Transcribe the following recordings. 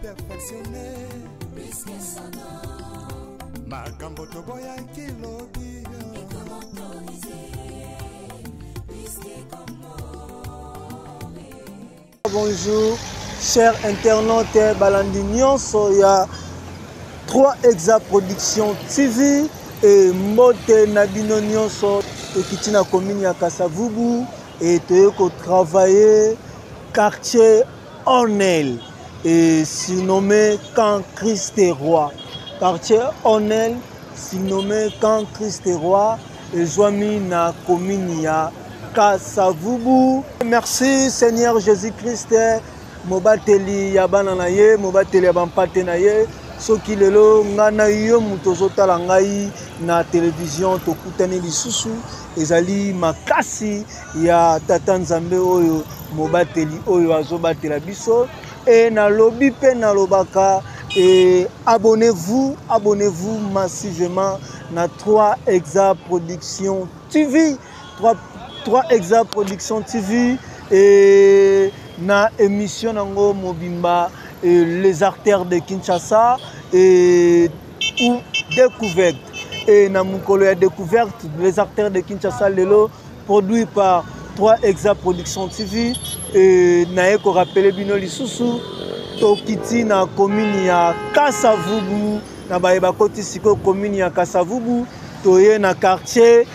Perfectionné makambo toboyaki lobi. Bonjour, chers internautes, balandi nyonso ya 3 Exa Production TV et mbote na bino nyonso. Tokiti na commune ya Kasavubu et toye ko travailler quartier Onel et surnommé Camp Christ Roi. Quartier Onel surnommé Camp Christ Roi ezwami na commune ya Kasavubu. Merci Seigneur Jésus-Christ, mobateli ya bana na ye, mobateli ya bampate na ye. Soki lelo ngai na yo moto ozotala ngai na televizio, tokutani lisusu, ezali makasi ya Tata Nzambe oyo mobateli oyo azobatela biso. E nalobi mpe nalobaka, e abonnez-vous, abonnez-vous massivement na 3 Exa Production TV, 3 Exa Production TV, et na émission nango mobimba, et les artères de Kinshasa et ou découverte. Et na mokolo ya découverte les artères de Kinshasa lelo, produit par 3 Exa Production TV. Et naye ko rappeler bino lisusu, tokiti na commune ya Kasavubu, na baye bakoti sikoyo commune ya Kasavubu, toye na quartier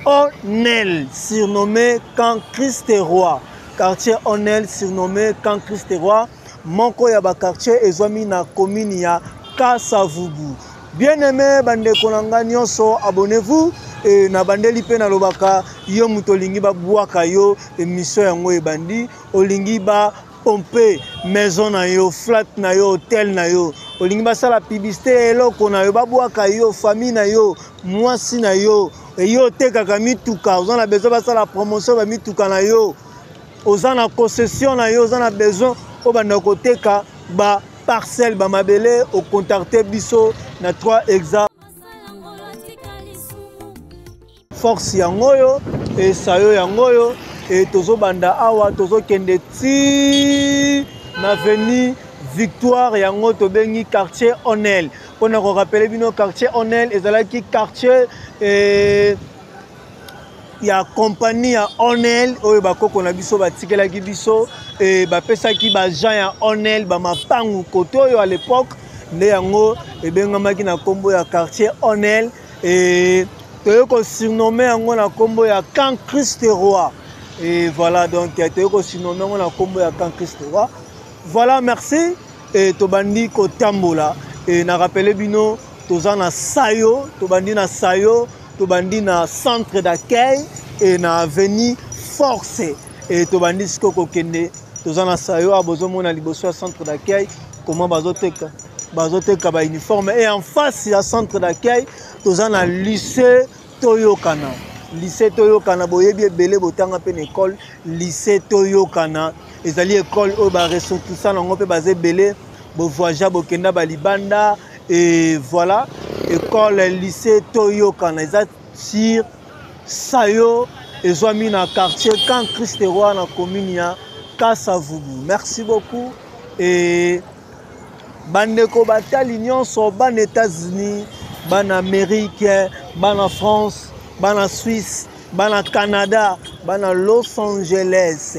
Onel surnommé Camp Christ Roi. Quartier Onel surnommé Camp Christ Roi, moko ya ba quartier ezwami na commune ya Kasavubu. Bien-aimé bandeko na nga nyonso, abonnez-vous. Et na bandeli pe nalobaka, yo moto olingi babwaka yo, émission yango ebandi, olingi ba pomper maison na yo, flat na yo, hôtel na yo, olingi basala publicité eloko na yo, babwaka yo, famille na yo, mwasi na yo, yo otekaka mituka, oza na besoin basala promotion ba mituka na yo, oza na concession na yo, oza na besoin obanda koteka ba parcelle ba mabele, ocontacte biso na 3 Exa. Force yango oyo, esayo yango oyo, e tozobanda awa, tozokende ti na avenue Victoire, yango tobengi quartier Onel. Mpona korapele bino, quartier Onel ezalaki quartier ya compagnie ya Onel oyo bakoko na biso batikelaki biso, e bapesaki ba agent ya Onel ba mapangu kote oyo à l'époque, nde yango ebengamaki na kombo ya quartier Onel. E toyei kosurnomme yango na kombo ya Camp Christ Roi. Et voilà, donc toyei kosurnomme yango na kombo ya Camp Christ Roi. Voilà, merci. Et tobandi kotambola. Et na rappelé bino, toza na Sayo, tobandi na Sayo, tobandi na centre d'accueil et na avenue Force. Et tobandi siko kokende, toza na Sayo, bozomona liboso ya centre d'accueil comment bazoteka ba uniforme. Et en face ya centre d'accueil, toza na lycée Toyokana. Lycée Toyokana, boyebi ebele botanga pe na école lycée Toyokana. Ezali école oyo ba ressortissants nango pe baza ebele, bo voyagea bokenda ba libanda. Et voilà, école lycée Toyokana eza sur Sayo, ezwami na quartier Camp Christ Roi na commune ya Kasavubu. Merci beaucoup. Et bandeko batali nyonso, bana États-Unis, bana Amérique, bana France, bana Suisse, bana Canada, bana Los Angeles,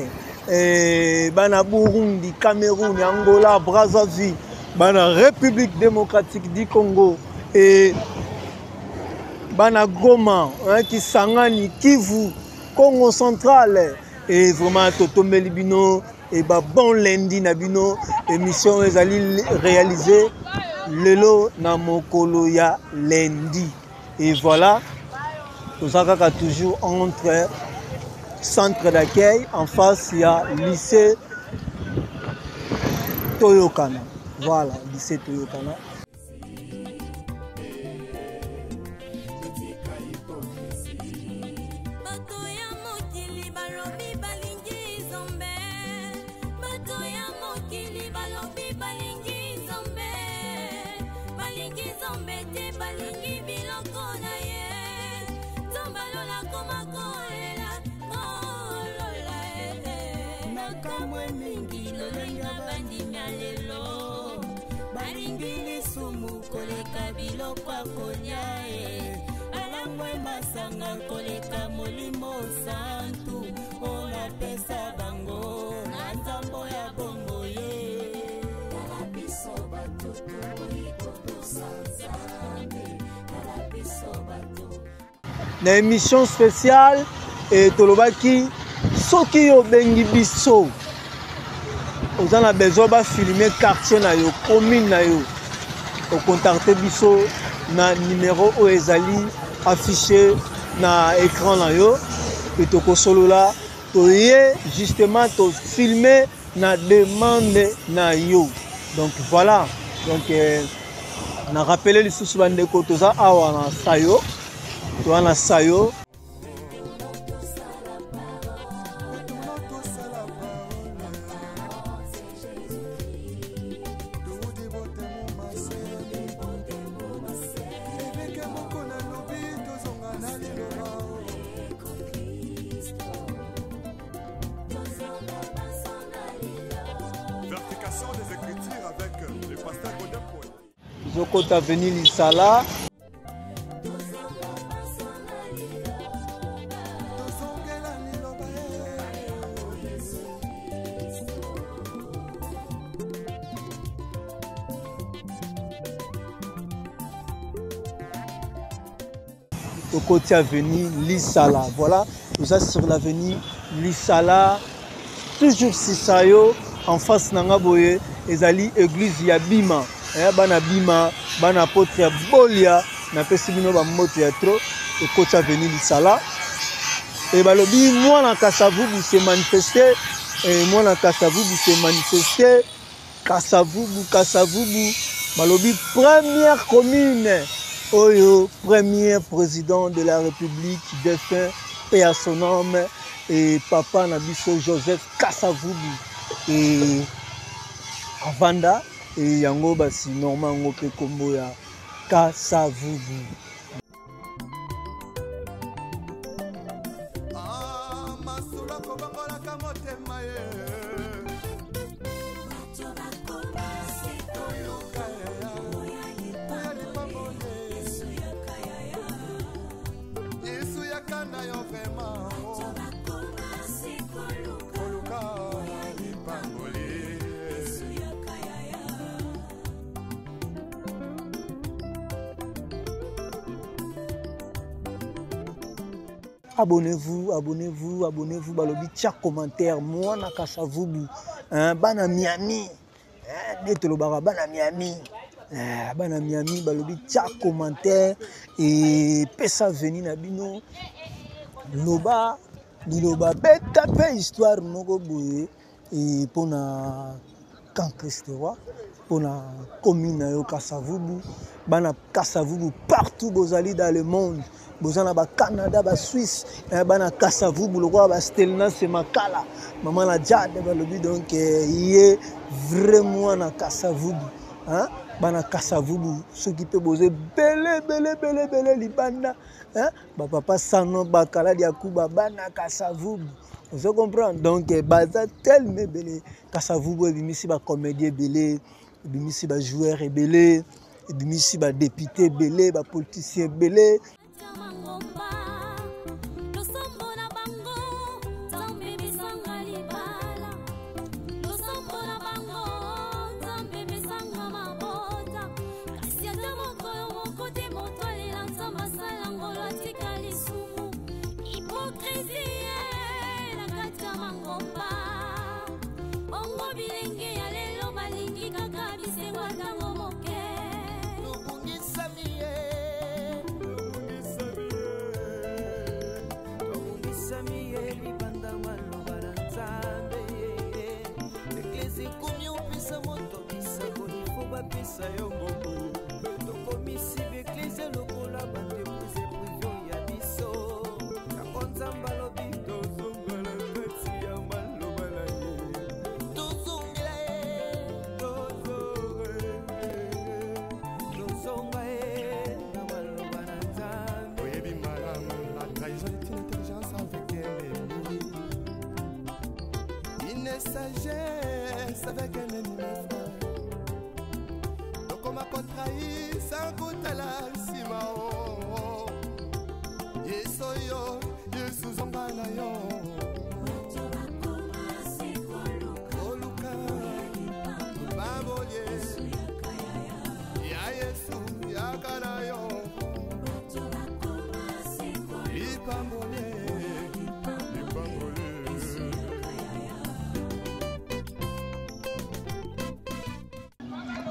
et bana Burundi, Cameroun, Angola, Brazzaville, bana République démocratique du Congo et bana Goma, hein, Kisangani, Kivu, Congo central. Et vraiment totombeli bino et ba bon lundi na bino. Émission ezali réalisée lelo na mokolo ya lundi. Et voilà, toza kaka toujours entre centre d'accueil en face ya lycée Toyokana. Voilà, lycée Toyokana. Mingi lolenga bandimi ya lelo. Koleka biloko ya kolia e alangwe masanga koleka molimo santu oyo napesa bango na nzambo ya bongo ye. Tala biso bato toboyi kotosa Nzambe, tala biso bato. Na émission spéciale e tolobaki soki yo obengi biso oza na besoin bafilme quartier na yo, commune na yo, ocontacte biso na numero oyo ezali affiché na écran na yo e tokosolola. Toye justement tofilme na demande na yo. Donc voilà, donc na rappele lisusu bandeko, toza awa na Sayo, toza na Sayo. Tozokota avenue Lisala. Tokoti avenue Lisala. Voilà, toza sur l'avenue Lisala, toujours Sisayo, en face nanga boye ezali église ya Bima. Bana Bima, bana apôtre ya Bolia, napesi bino ba moto ya trop. Tokoti avenue Lisala. Et balobi mwana Kasavubu se manifester, et mwana Kasavubu se manifester, Kasavubu, Kasavubu, balobi première commune oyo premier président de la République défunt, paix à son âme, et papa na biso Joseph Kasavubu et avanda et yango basi normal yango pe kombo ya Kasavubu. Ah, masolo kobongolaka motema ye. Yesu yaka na yo vraiment. Koluka lipamboli. Abonnez-vous, abonnez-vous, abonnez-vous. Balobi tia commentaire. Mwana Kasavubu, hein, bana Miami, hein, nde tolobaka bana Miami, hein, bana Miami. Balobi tia commentaire et pesa veni na bino. Loba, liloba beta pe histoire moko boye et pona Camp Christ Roi, pona commune na yo Kasavubu, bana Kasavubu partout bozali dans le monde. Bozana ba Canada, ba Suisse, bana Kasavubu lokwa ba Stelna se makala. Maman la Jade balobi donc yé vraiment na Kasavubu, hein? Bana Kasavubu ceux qui peut boser belé belé belé belé libanda, hein? Ba papa Sano Bakala Diakuba bana Kasavubu. Vous comprenez? Donc baza tellement belé Kasavubu ebimisi ba comédien belé, ebimisi ba joueur belé, ebimisi ba député belé, ba politicien belé. Sagesse avec un ennemi, frère. Donc on m'a contrahi sans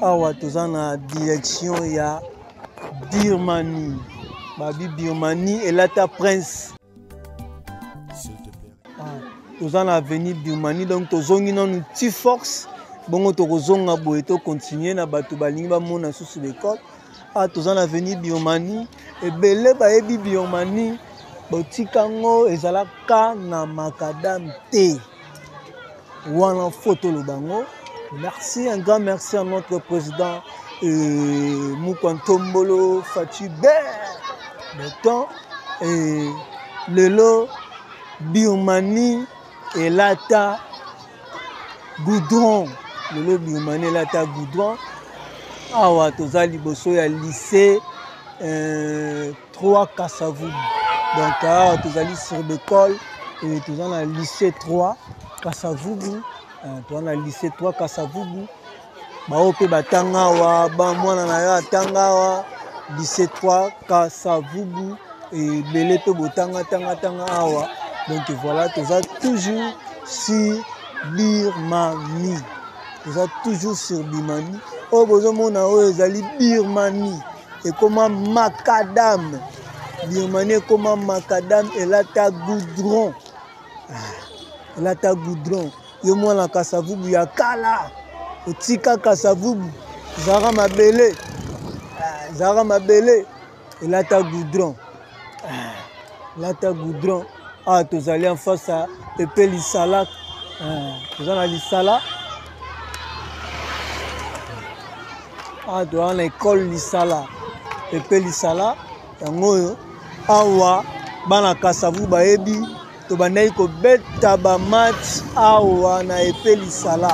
Awa toza na direction ya Birmanie. Babi Birmanie elata prince. Ah, toza na avenue Birmanie donc tozongi nanu ti force bongo tokozonga boye to continuer na bato balingi bamona susu l'école. Ah, toza na avenue Birmanie, ebele bayebi Birmanie, botika yango ezalaka na makadam te. Wana faut toloba yango. Merci, un grand merci à notre président Mukwa Ntombolo Fatshi Beton. Et lelo Birmanie elata goudron. Lelo Birmanie elata goudron. Awa toza liboso ya lycée 3 Kasavubu. Donc awa tozali sur l'école et toza na lycée 3 Kasavubu. Toza na lycée 3 Kasavubu. Bao pe batanga awa, ba mwana na yo atanga awa lycée 3 Kasavubu et belé pe botanga tanga tanga awa. Donc voilà, toza toujours sur Birmanie. Toza toujours sur Birmanie. Oyo bozomona oyo ezali Birmanie. Ekoma macadam. Birmanie ekoma macadam elata goudron. Ah, elata goudron. Yo mwana Kasavubu ya kala, otika Kasavubu, zara mabele. Ah, zara mabele elata goudron. Ah, elata goudron. Ah, tozali en face à epe lisala. Ah, toza na lisala. Ah, toza na école lisala. Epe lisala yango oyo awa bana Kasavubu bayebi tobandaki kobeta ba match awa na epe lisala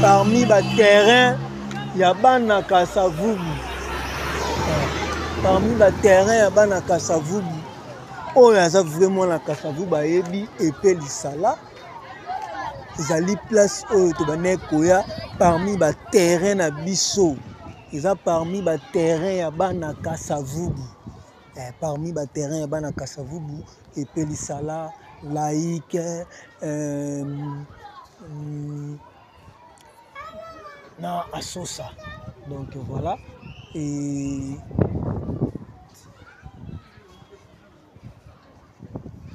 parmi ba terrain ya bana Kasavubu, parmi ba terrain ya bana Kasavubu oyo aza vraiment na Kasavubu bayebi epe lisala ezali place oyo tobandaki koya parmi ba terrain na biso, eza parmi ba terrain ya bana Kasavubu. Parmi ba terrain ya bana Kasavubu epe lisala laïque na asosa. Donc voilà, et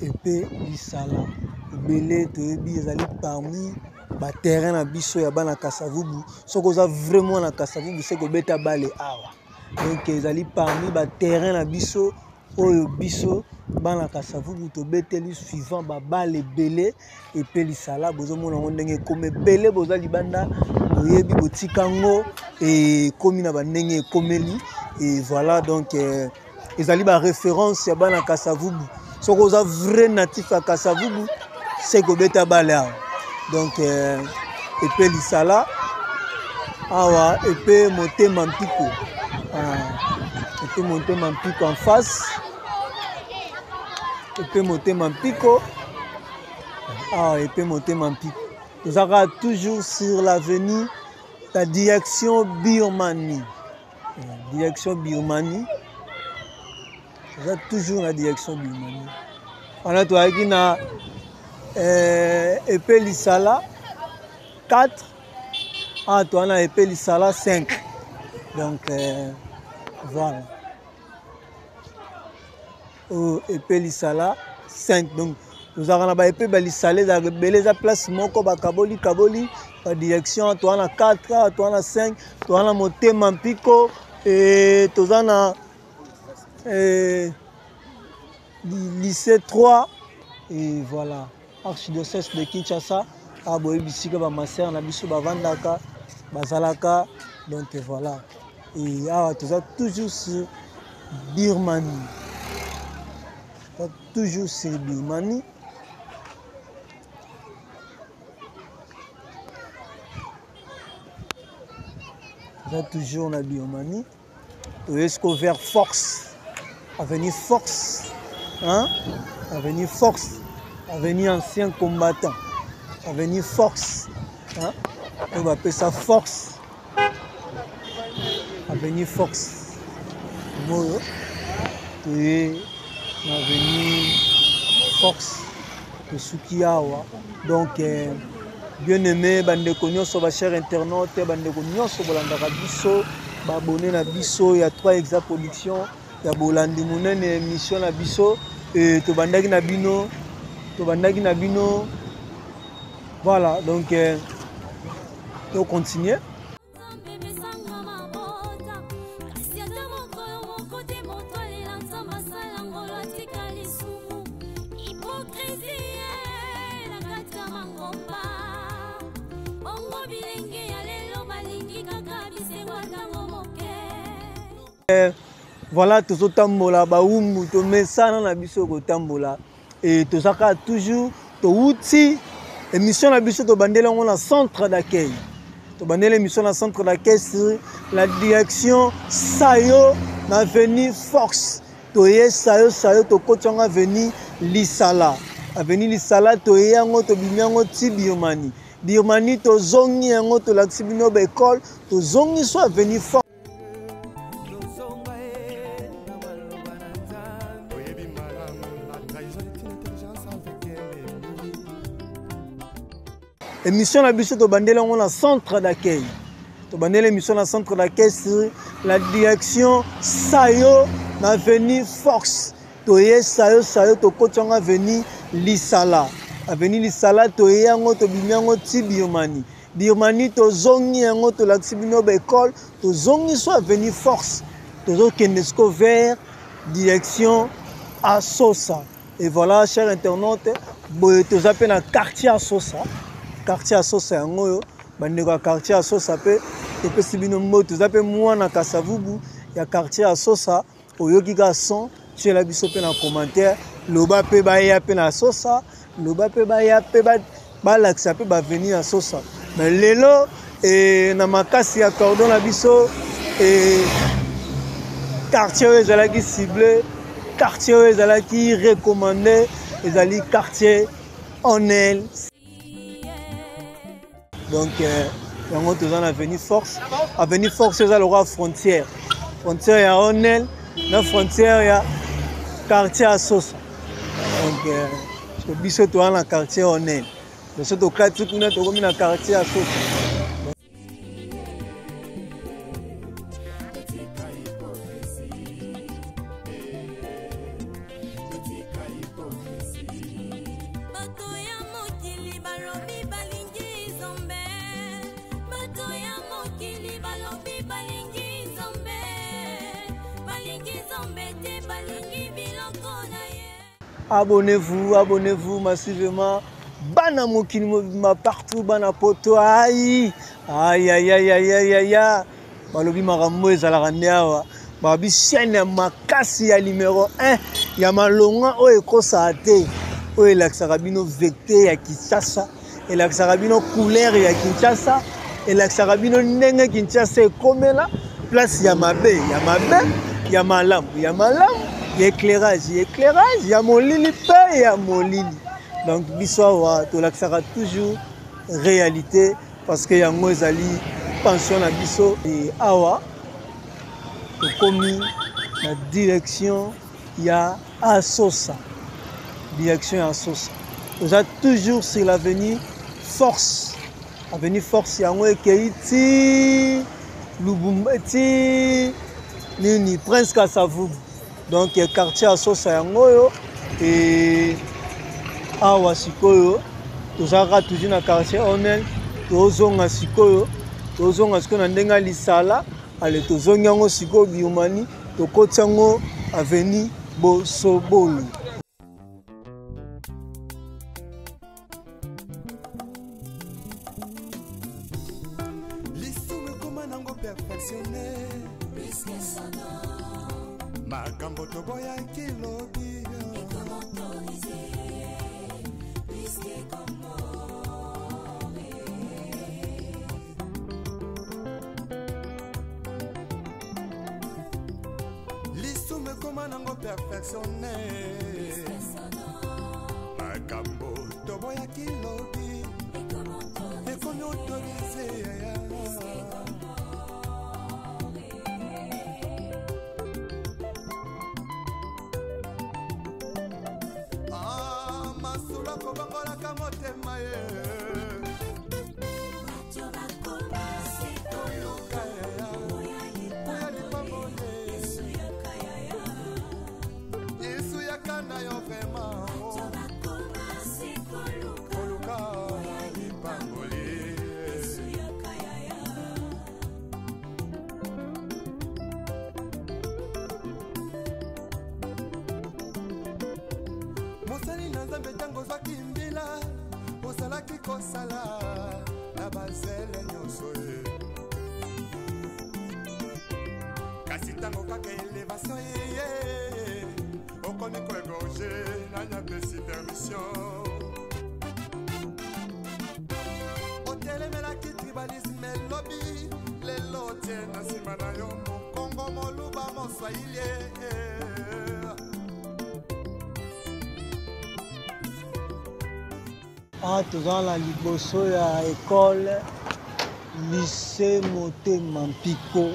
epe lisala ebele toyebi ezali parmi ba terrain na biso ya bana Kasavubu. Soki oza vraiment na Kasavubu, se kobeta bale awa. Donc ezali parmi ba terrain na biso oyo biso bana Kasavubu tobeteli suivant ba bale ebele epe lisala. Bozomona yango ndenge ekomi ebele, boza libanda boyebi botika yango ekomi na ba ndenge ekomeli. Et voilà, donc ezali ba référence ya bana Kasavubu. Soki oza vrai natif ya Kasavubu, se kobeta bale awa. Donc epe lisala awa, epe motema mpiko. Ah, epe motema mpiko en face, epe motema mpiko awa, epe motema mpiko. Tozalaka toujours sur l'avenue, la direction Birmanie. Direction Birmanie. Toza toujours na direction Birmanie. Wana toyaki na epe lisala 4, ah, toza na epe lisala 5. Donc voilà. Oyo epe lisala 5. Donc tozalaka na ba epe ba lisala ezalaka ebele, eza place moko bakaboli kaboli ba direction. Toza na 4, toza na 5, toza na motema mpiko et toza na lycée 3 et voilà, archidiocèse de Kinshasa. Ah, boyebi bisika ba master na biso bavandaka bazalaka. Donc voilà, et awa toza toujours sur Birmanie, toza toujours sur Birmanie. Toza toujours na Birmanie. Toye siko vers Force, avenue Force, hein? Avenue Force, avenue ancien combattant, avenue Force, hein? Oyo bapesa Force, avenue Force. Moyo toye na avenue Force, tosuki awa. Donc Bien aimé bandeko nyonso, ba chers internautes, bandeko nyonso bolandaka biso, ba abonné na biso ya 3 Exa Production, ya bolandi monene émission na biso. Et tobandaki na bino, tobandaki na bino. Voilà, donc to continuer. Voilà, tozotambola bawumbu, tomesana na biso kotambola et tozaka toujours towuti émission na biso tobandeli yango na centre d'accueil. Tobandeli émission na centre d'accueil sur la direction Sayo na avenue Fox. Toye Sayo, Sayo tokoti yango avenue Lisala. Avenue Lisala toye yango, tobimi yango ti Birmanie. Birmanie tozongi yango, tolakisi bino ba école, tozongi so avenue Fox. Émission na biso tobandeli yango na centre d'accueil. Tobandeli émission na centre d'accueil sur la direction Sayo na avenue Fox. Toye Sayo, Sayo tokoti yango avenue Lisala. Avenue Lisala toye yango, tobimi yango ti Birmanie. Birmanie tozongi yango, tolakisi bino ba école, tozongi so avenue Force. Tozokende siko vers direction Asosa. Et voilà, chers internautes, boye toza pe na quartier Asosa. Quartier Asosa yango oyo, bandeko ya quartier Asosa pe topesi bino mbote. Toza pe mwana Kasavubu ya quartier Asosa. Oyoki ka son, tiela biso pe na commentaire, loba pe baya pe na Asosa, loba pe baya pe balakisa pe ba venir Asosa. Mais lelo e na makasi ya cordon na biso e quartier oyo ezalaki ciblé, quartier oyo ezalaki recommandé, ezali quartier Onel. Donc yango toza na avenue Force. Avenue Force eza lokola frontière, frontière ya Onel na frontière ya quartier Asosa. Donc biso toza na quartier Onel, biso tokati kuna tokomi na quartier Asosa. Abonnez-vous, abonnez-vous massivement. Bana mokili mobimba partout, bana poto, aïe, aïe, aïe, aïe, aïe, aïe, aïe, aïe. Balobi makambo ezalaka nde awa. Babi chaîne ya makasi ya numéro 1 ya malonga oyo ekosaka te, oyo elakisaka bino vecteur ya Kinshasa, elakisaka bino couleur ya Kinshasa, elakisaka bino ndenge Kinshasa ekomela, place ya mabe, ya mabe, ya malamu, ya malamu, ya éclairage, ya éclairage, ya molili pe ya molili. Donc biso awa tolakisaka toujours réalité parce que yango ezali pension na biso. Et awa tokomi na direction ya Asosa, direction ya Asosa. Toza toujours sur l'avenue Force. Avenue Force yango ekei ti Lubumba, ti nini Prince Kasavubu. Donc quartier Asosa yango oyo. Et awa sikoyo tozalaka toujours na quartier Onel, tozonga sikoyo, tozonga sikoyo na ndenge ya Lisala. Ale tozongi yango sikoyo Birmanie, tokoti yango avenue Bosobolo. Lisumu ekoma nango perfectionné. Makambo toboyaki lobi. Lisumu ekoma nango perfectionné. Makambo toboyaki lobi. Ekomi autorisé. Ah, masolo akobongolaka motema ye. Kosala na bazele nyonso ye, kasi ntango kaka elevation eye, okomi koégorger. Nani apesi permission? Otelemelaki tribalisme elobi, lelo otie na nsima na yo mokongo, moluba, moswahili. Awa toza na liboso ya école Lycée Motema Mpiko.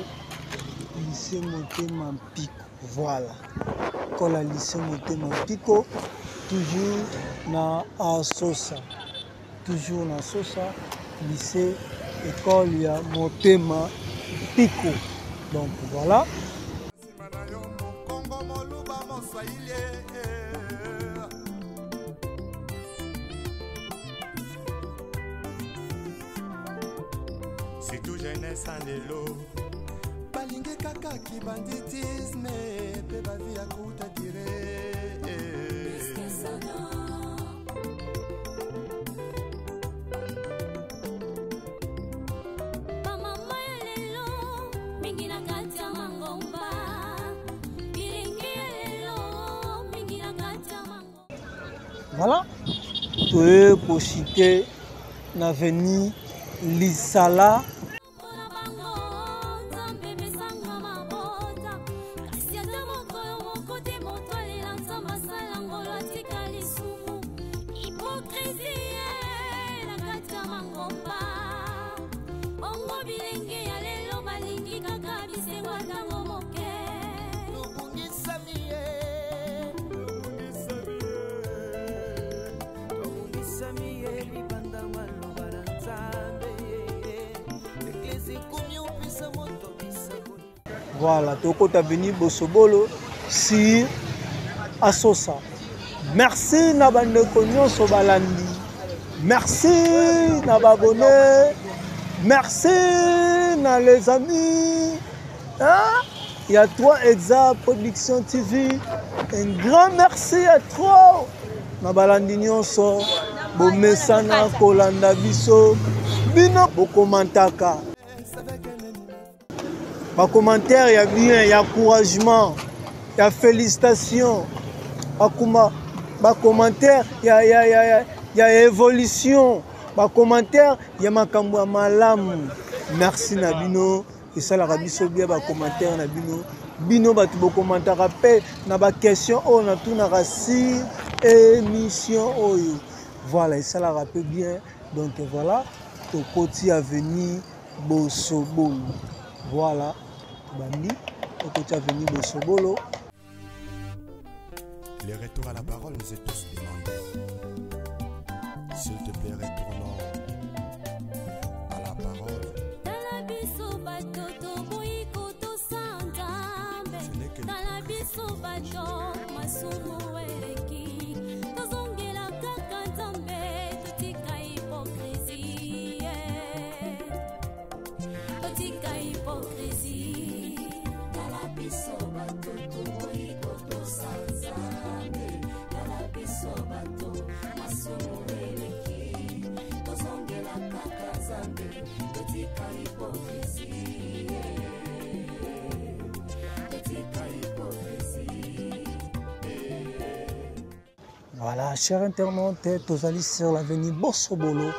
Lycée Motema Mpiko, voilà, école ya Lycée Motema Mpiko, toujours na Asosa, toujours na Sosa, lycée école ya Motema Mpiko. Donc voilà. Nsima na yo mokongo, moluba, moswahili. Surtout jeunesse ya lelo balingi kaka kibanditisme mpe bavi ya kuta dire. Bamama ya lelo mingi na kati ya mangomba, bilingi ya lelo mingi na kati ya mangomba. Voilà, toye kociter na avenue Lisala. Mpona bango Nzambe epesanga mabota, kasi ata mokolo moko te moto alela Nzambe asala ngolo atika lisumu. Hypocrisie na kati ya mangomba. Bongo bilenge ya lelo balingi kaka bisengo ntango moke. Tobungisami ye, tobungisami ye libanda maloba na Nzambe. Eglise ekomi opesa moto bisango. Voilà, tokota avenue Bosobolo sur Asosa. Merci na bandeko nyonso balandi, merci na baabonnés, merci na les amis, hein? Il y a 3 Exa Production TV. Un grand merci à toi na balandi nyonso bomesana kolanda biso. Bino bokomantaka bacommentaire ya bien, ya encouragement, ya félicitation, bakuma bacommentaire ya évolution, bacommentaire ya makambo ya malamu. Merci na bino, esalaka biso bien bacommentaire na bino. Bino bato bokomantaka mpe na baquestion oyo natunaka sur émission oyo, voilà, esalaka mpe bien. Donc voilà, tokoti avenue Bosobolo. Voilà, tobandi, tokoti avenue Bosobolo. Le retour à la parole nous est tous demandé. S'il te plaît, retournons à la parole. Tala biso bato toboyi kotosa Nzambe. Ce n'est que Tala biso bato masumu eleki, tozongela kaka Nzambe, totika hypocrisie, totika hypocrisie. Tala biso bato toboyi kotosa Nzambe. Tala biso bato masumu eleki, tozongela kaka Nzambe, totika hypocrisie, totika hypocrisie. Voilà, chers internautes, tozali sur l'avenue Bosobolo.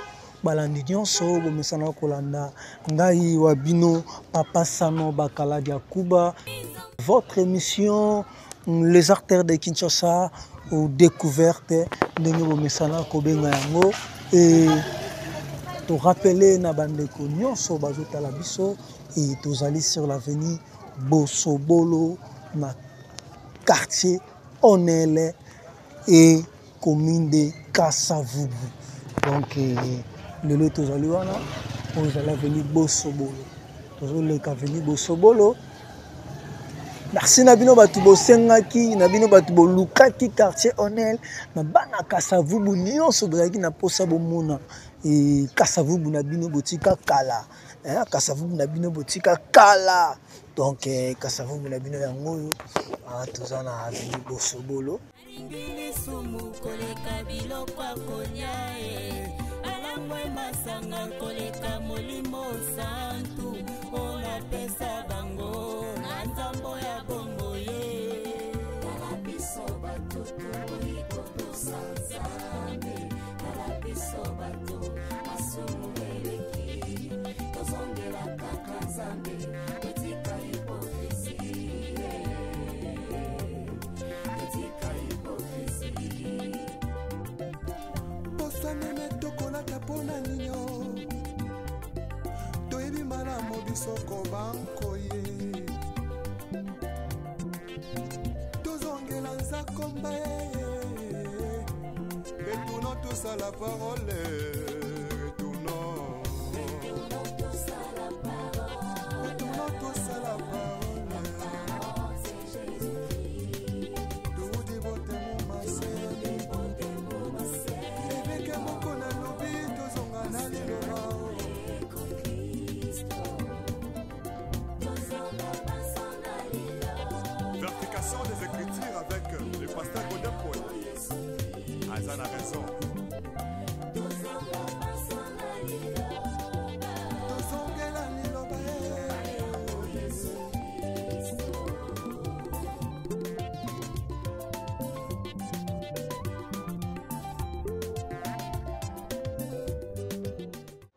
Balandi nyonso bomesana kolanda ngai wa bino Papa Sano Bakala Diakuba. Votre émission Les Artères de Kinshasa ou Découverte, ndenge bomesana kobenga yango. Et to rappeler na bandeko nyonso bazotala biso, et tozali sur l'avenue Bosobolo na quartier Onele et commune de Kasavubu. Donc lelo tozali wana, ozali avenue Bosobolo, tozoleka avenue Bosobolo. Merci na bino bato bosengaki, na bino bato bolukaki quartier Onel, na bana Kasavubu nyonso bozalaki na posa bomona e Kasavubu na bino botika kala, hein, Kasavubu na bino botika kala. Donc Kasavubu na bino yango oyo, ah, toza na avenue Bosobolo. Alingi lisumu koleka biloko ya kolia e. Balangwe masanga koleka Molimo Santu oyo napesa bango na nzambo ya bombo ye. Tala biso bato toboyi kotosa Nzambe, tala biso bato masumu eleki, tozongela kaka Nzambe, totika hypocrisie, totika hypocrisie. Poso meme tokolata mpo na ninyo, toyebi malamu biso kobankoye, tozongela nzakomba ye. Retournons tous à la parole, retournons, Retournons tous à la parole, retournons tous à la parole. La parole, c'est Jésus-Christ. Toudi botemo masele, ebeke moko nalobi, tozonga na liloba. Vérification des Écritures avec le pasteur Godin Paul. Aza na raison. Tozongela liloba ye.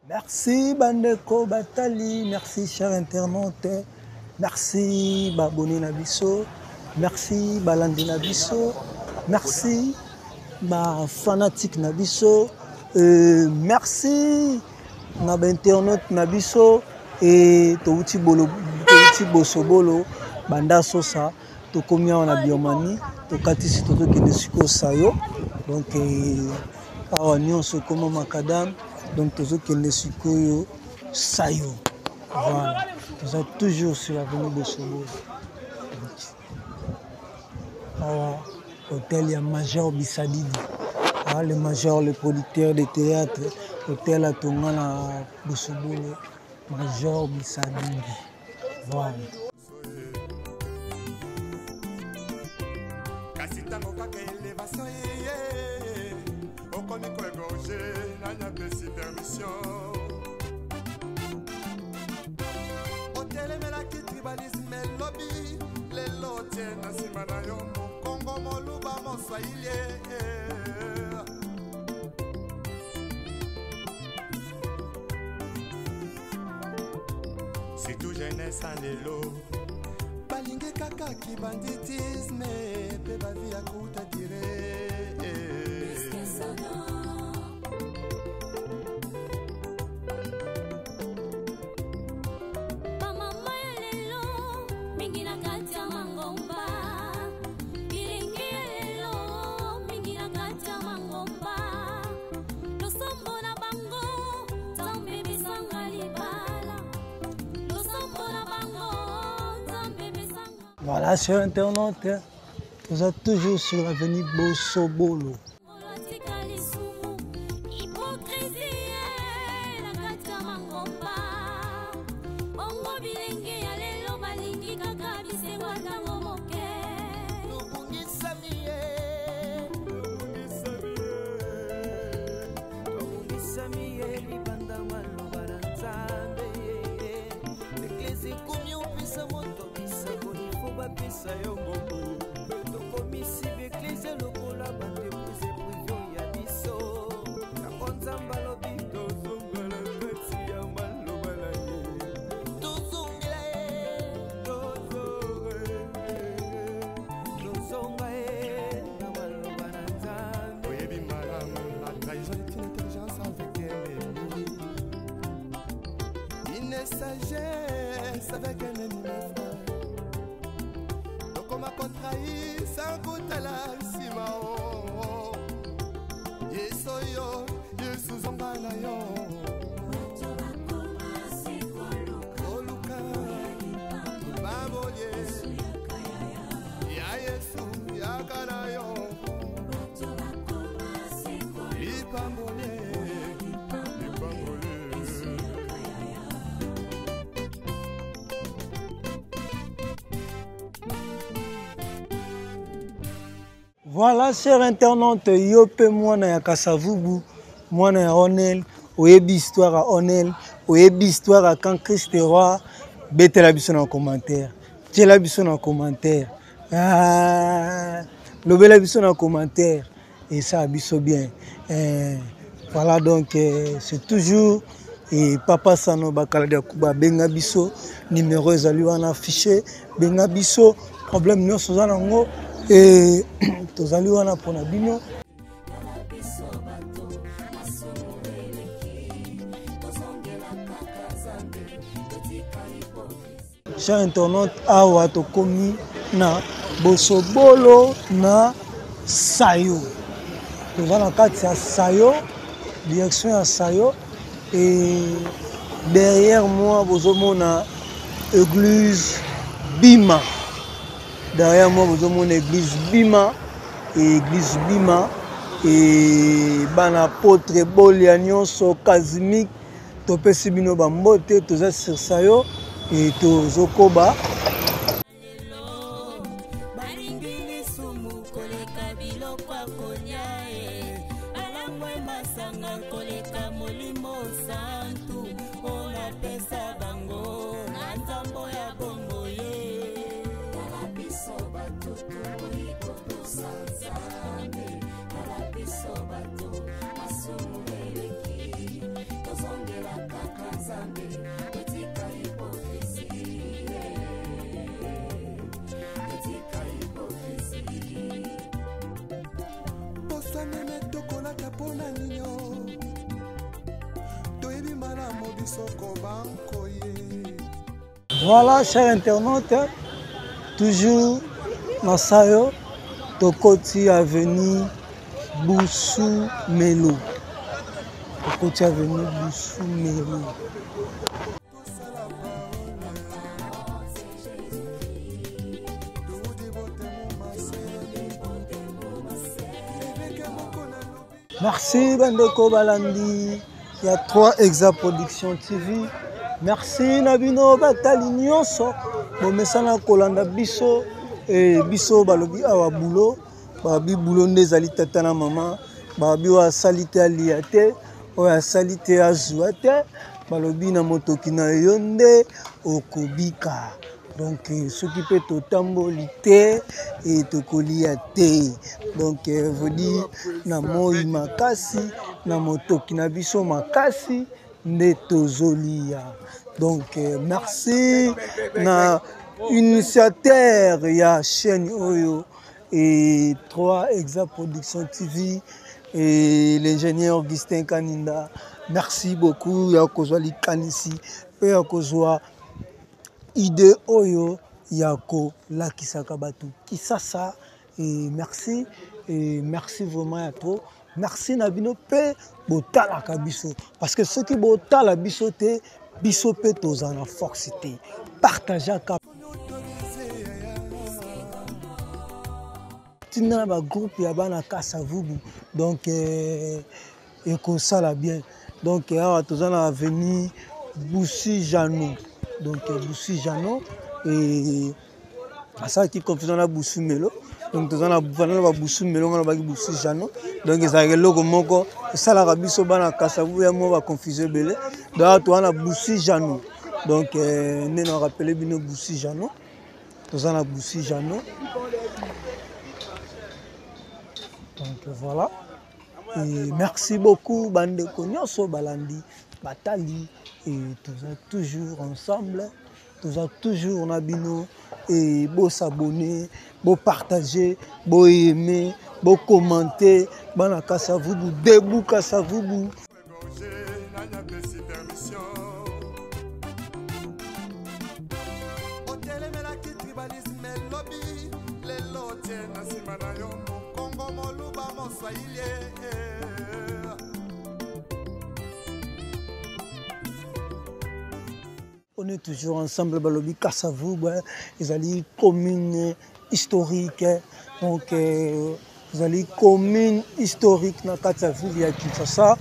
Merci bandeko batali, merci chers internautes, merci babonné na biso, merci balandi na biso, merci ba fanatique na biso, merci na ba internaute na biso. Et touti bolo, touti bosobolo banda sosa, tokomi awa na Birmanie, tokatisi tozokende sikoyo Sayo. Donc awa nyonso ekoma makadam, donc tozokende sikoyo Sayo. Voilà, toza toujours sur l'avenue Bosobolo. Donc, awa hôtel ya Major Bisadidi. Ah, le Major, le producteur de théâtre, hôtel atonga na Bosobolo, Major Bisadidi. Voilà. Kasi ntango kaka elevation eye, okomi koegorge, nani apesi permission? Otelemelaki tribalisme elobi, lelo otie na nsima na yo mokongo, moluba, moswahili. Surtout jeunesse ya lelo balingi kaka kibanditisme mpe bavi ya kuta dire. Bamama ya lelo mingi na kati ya mangomba, bilenge ya lelo mingi na kati ya mangomba, losambo na bango Nzambe besanga libala, losambo na bango Nzambe besanga. Voilà, chers internautes, nous sommes toujours sur l'avenue Bosobolo. Tika lisumu hypocrisie na kati ya mangomba, bongo bilenge ya lelo balingi kaka bisengo ntango moke. Tobungisami ye, tobungisami ye libanda maloba na Nzambe. Eglise ekomi opesa moto bisakoli fo bapesa yo mbongo. Tokomisi baeglise lokola baentreprise privé ya biso. Yango Nzambe alobi tozongela kati ya maloba na ye, tozongela ye, tozonga ye na maloba na Nzambe. Oyebi malamu, la trahison est une intelligence avec un ennemi, une sagesse avec un ennemi, mon frère. Tokoma kotrahir sans kotala nsima o. Yesu oyo, Yesu, zonga na yo. Bato bakoma se koluka koluka babolie yaka yaya. Ya Yesu, yaka na yo. Bato bakoma se koluka lipambolie, lipambolie. Yaka yaya. Voilà, chers internautes, yo pe mwana ya Kasavubu, mwana ya Ronel, Oyebi histoire ya Onel, oyebi histoire ya Camp Christ Roi, betela biso na commentaire. Tiela biso na commentaire. Ah, lobela biso na commentaire et ça biso bien. Eh, voilà donc eh, c'est toujours et papa Sano Bakala de Kuba benga biso numéro ezali wana affiché benga biso problème nyonso oza nango et tozali wana mpona bino. Cher internaute, awa tokomi na bosobolo na sayo. Toza na kati ya sayo, direction ya sayo et derrière moi bozomona église Bima. Derrière moi bozomona église Bima et église Bima et bana apôtre bolia nyonso Kazimik topesi bino bambote toza sur sayo e tozokoba. Balingi lisumu koleka biloko ya kolia e balangwe masanga koleka molimo santu mpo napesa bango na nzambo ya bombo ye. Tala biso bato toboyi kotosa Nzambe, tala biso bato masumu eleki, tozongela kaka Nzambe, totika hypocrisie, totika hypocrisie. Posa meme tokolata mpo na ninyo, toyebi malamu biso kobankoye. Voilà, chers internautes, toujours na sayo tokoti avenue Busu Melo. Tokoti avenue Busu Melo. Merci bandeko balandi ya 3 Exa Production TV. Merci na bino batali nyonso bomesana kolanda biso e biso balobi awa boulot, babi boulot nde ezali tata na mama, babi oyo asali te alia te, oyo asali te azwa te, balobi na motoki na yo nde okobika. Donc soki mpe totamboli te e tokolia te. Donc veut dire na moi makasi na motoki na biso makasi nde tozolia. Donc merci na initiateur ya chaîne oyo et 3 Exa Production TV et l'ingénieur Augustin Kaninda. Merci beaucoup ya kozwa likanisi mpe ya kozwa idée oyo ya kolakisaka bato Kisasa. Et merci, et merci vraiment ya trop. Merci na bino mpe botalaka biso, parce que soki botala biso te, biso mpe tozala na force te. Partageaka tinda na ba groupe ya bana Kasavubu. Donc ekosala bien. Donc awa toza na avenue Busi Jano. Donc Busi Jano et asalaki confusion na Busu Melo. Donc toza na vanda na ba Busu Melo, ngana baki Busi Jano. Donc ezalaka eloko moko esalaka biso bana Kasavubu ya mwa ba confusion ebele. Donc awa toza na Busi Jano. Donc nde na rappeler bino Busi Jano. Toza na Busi Jano. Donc voilà. Et merci beaucoup bandeko nyonso balandi batali et toza toujours ensemble, toza toujours na bino et bo s'abonner, bo partager, bo aimer, bo commenter. Bana Kasavubu, debout Kasavubu. Otelemelaki tribalisme lobi lelo tie na nsima na yo mokongo moluba moswahili. On est toujours ensemble, balobi Kasavubu, ezali commune historique. Donc ezali commune historique na kati ya ville ya Kinshasa.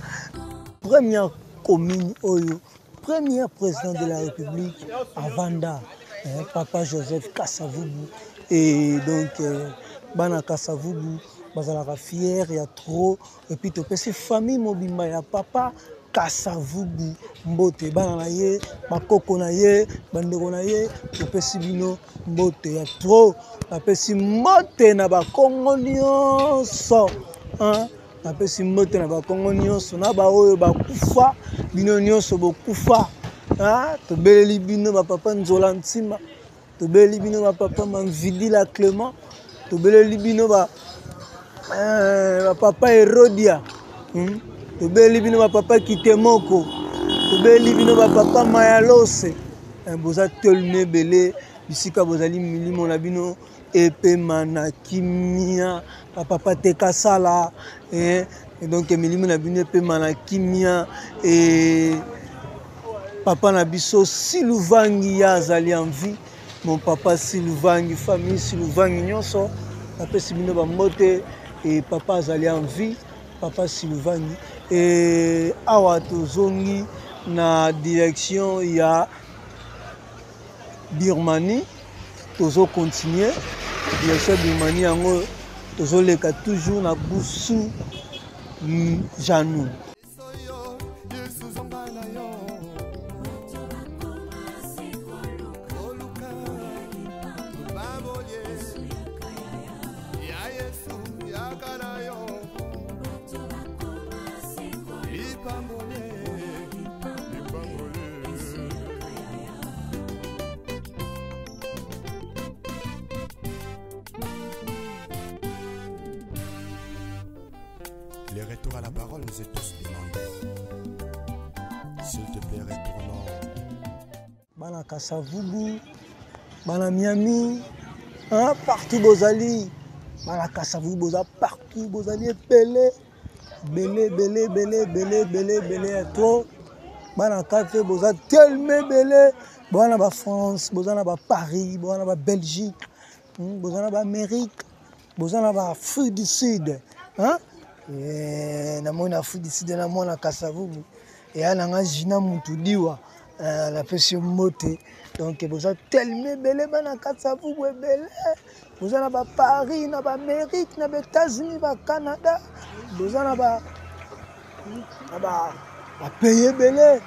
Première commune oyo, premier président de la République avanda, hein, Papa Joseph Kasavubu. Et donc bana Kasavubu bazalaka fier ya trop. Et puis topesi famille mobimba ya Papa Kasavubu mbote, bana na ye, bakoko na ye, bandeko na ye, topesi bino mbote ya trop. Napesi mbote na bakongo nyonso, hein? Napesi mbote na bakongo nyonso, na baoyo bakufa, bino nyonso bokufa, hein? Tobeleli bino bapapa Nzola Ntima, tobeleli bino bapapa Mamvidila Clément, tobeleli bino bapapa Herodia, Tobeleli bino bapapa Kitemoko, tobeleli bino bapapa Mayalose. Boza tellement ebele bisika bozali, milimo na bino epema na kimia. Bapapa Tekasala, donc milimo na bino epema na kimia. Papa na biso Siluvangi ya azali en vie, mon papa Siluvangi, famille Siluvangi nyonso napesi bino bambote. Et papa azali en vie, papa Siluvangi. Et awa tozongi na direction ya Birmanie, tozo continuer direction ya Birmanie yango, tozoleka toujours na Busu Janou. Le retour à la parole nous est tous demandé. S'il te plaît, retournons. Bana Kasavubu, bana Miami, hein, partout bozali. Bana Kasavubu boza partout, bozali ebele. Bele, bele, bele, bele, bele, bele ya trop. Bana Kafe boza tellement bele. Bana ba France, boza na ba Paris, boza na ba Belgique, boza na ba Amérique, boza na ba Afrique du Sud, hein? Na moni Afrique du Sud, na mwana Kasavubu. Eya na nga Gina Mutudiwa, napesi yo mbote. Donc boza tellement ebele bana Kasavubu ebele. Boza na ba Paris, na ba Amérique, na ba États-Unis, ba Canada, boza na ba, na ba, ba pays ebele.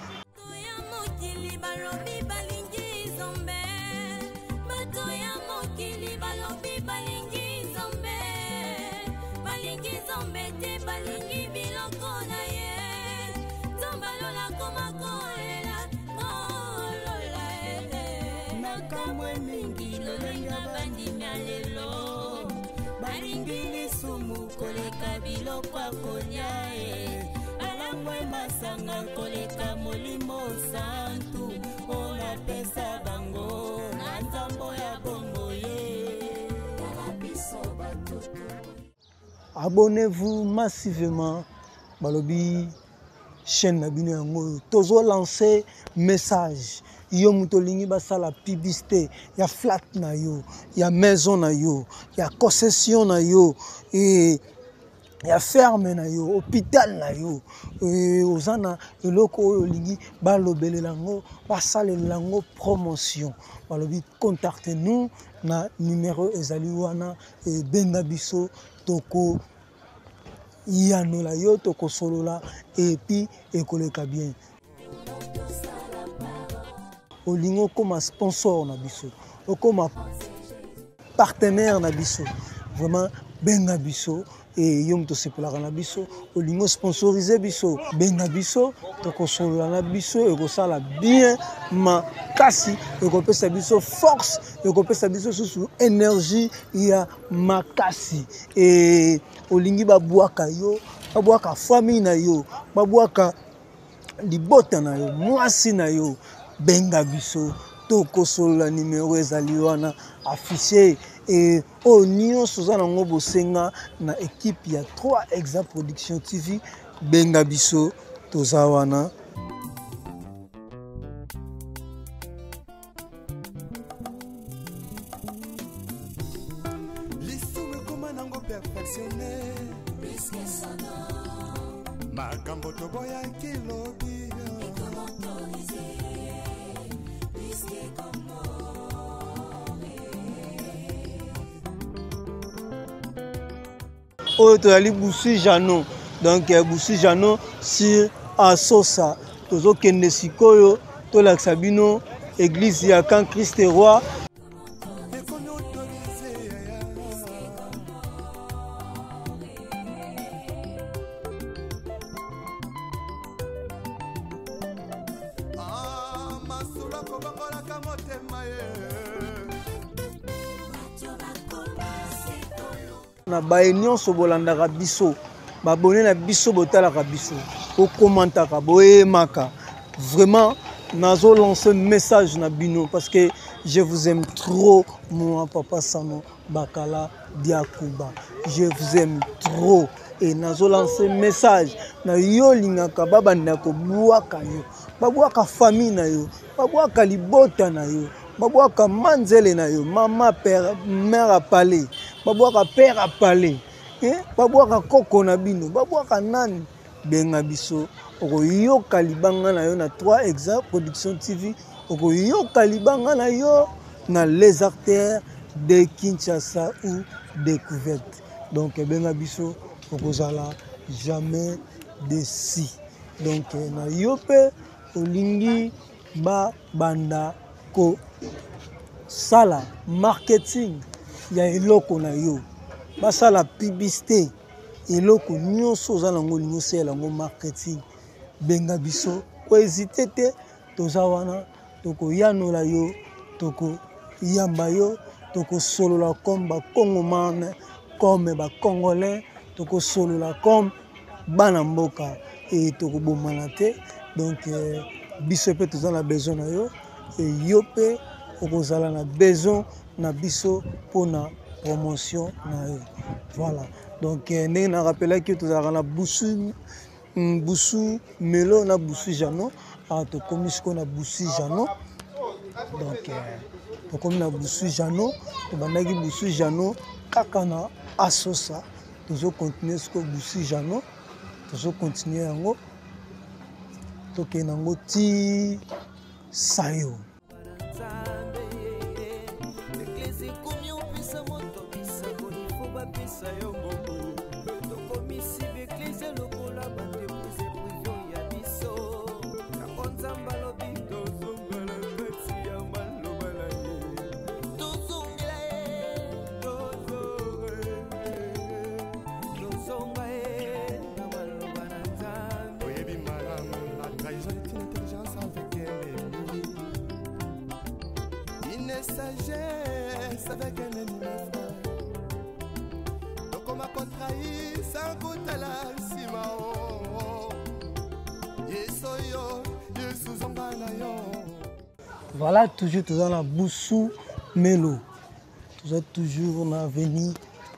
Koleka biloko ya kolia e, balangwe masanga koleka molimo santu oyo napesa bango na nzambo ya bongo ye. Abonnez-vous massivement, balobi chaîne na bino yango oyo tozo lancer message. Yo moto olingi basala publicité ya flat na yo, ya maison na yo, ya concession na yo, et ya ferme na yo, hôpital na yo, et oza na eloko oyo olingi balobelela yango, basalela yango promotion. Balobi contactez-nous na numéro ezali wana, et benga biso toko yanola yo, toko solola, et puis ekoleka bien. Olingo okoma sponsor na biso, okoma partenaire na biso, vraiment benga biso. Et yo moto osepelaka na biso, olingo sponsoriser biso, benga biso, tokosolola na biso, ekosala bien makasi, ekopesa biso force, ekopesa biso susu énergie ya makasi. Et olingi babwaka yo, babwaka famille na yo, babwaka libota na yo, mwasi na yo, benga biso, tokosolola. Numéro ezali wana affiché. Et oyo nyonso oza nango bosenga na équipe ya 3 Exa Production TV, benga biso, toza wana. Lisumu ekoma nango perfectionné, makambo toboyaki lobi. Oyo tozali Busu Jano, donc Busu Jano sur Asosa. Tozokende sikoyo tolakisa bino église ya Camp Christ Roi. Na baye nyonso bolandaka biso, babone na biso, botalaka biso, bokomantaka, boyemaka, vraiment nazo lancer message na bino parce que je vous aime trop. Moi, Papa Sano Bakala Diakuba, je vous aime trop et nazo lancer message na yo. Lingaka babanda kobwaka yo, babwaka famille na yo, babwaka libota na yo, babwaka manzele na yo, mama, père, mère apale, babwaka père apale, eh? Babwaka koko na bino, babwaka nani. Benga biso, okoyoka libanga na yo na 3 Exa Production TV, okoyoka libanga na yo na Les Artères de Kinshasa ou Découverte. Donc benga biso, okozala jamais déçu. Donc na yo mpe olingi babanda kosala marketing ya eloko na yo, basala publicité, eloko nyonso oza nango, olingi osalela yango marketing, benga biso, kohésite te, toza wana, tokoyanola yo, tokoyamba yo, tokosolola comme bakongomane, comme bacongolais, tokosolola comme bana mboka e tokobomana te. Donc biso mpe toza na besoin na yo e yo mpe okozala na besoin na biso mpona promotion na yo. Voilà, donc ndenge na rappelaki yo, tozalaka na Busu, Busu Melo na Busu Jano. Ah, tokomi sikoyo na Busu Jano. Donc tokomi na Busu Jano, tobandaki Busu Jano kaka na Asosa, tozocontinue sikoyo Busu Jano, tozocontinue yango, tokende yango ti Sayo. Eglise ekomi opesa moto bisakoli fo bapesa yo mbongo. Tokomisi baeglise lokola baentreprise privé ya biso. Yango Nzambe alobi tozongela kati ya maloba na ye, tozongela ye, tozonga ye na maloba na Nzambe. Oyebi malamu, la trahison est une intelligence avec un ennemi, une sagesse avec un ennemi, mes frères. Tokoma kotrahir sans kotala nsima o Yesu oyo, Yesu zonga na yo. Voilà, toujours toza na Busu Melo, toza toujours na avenue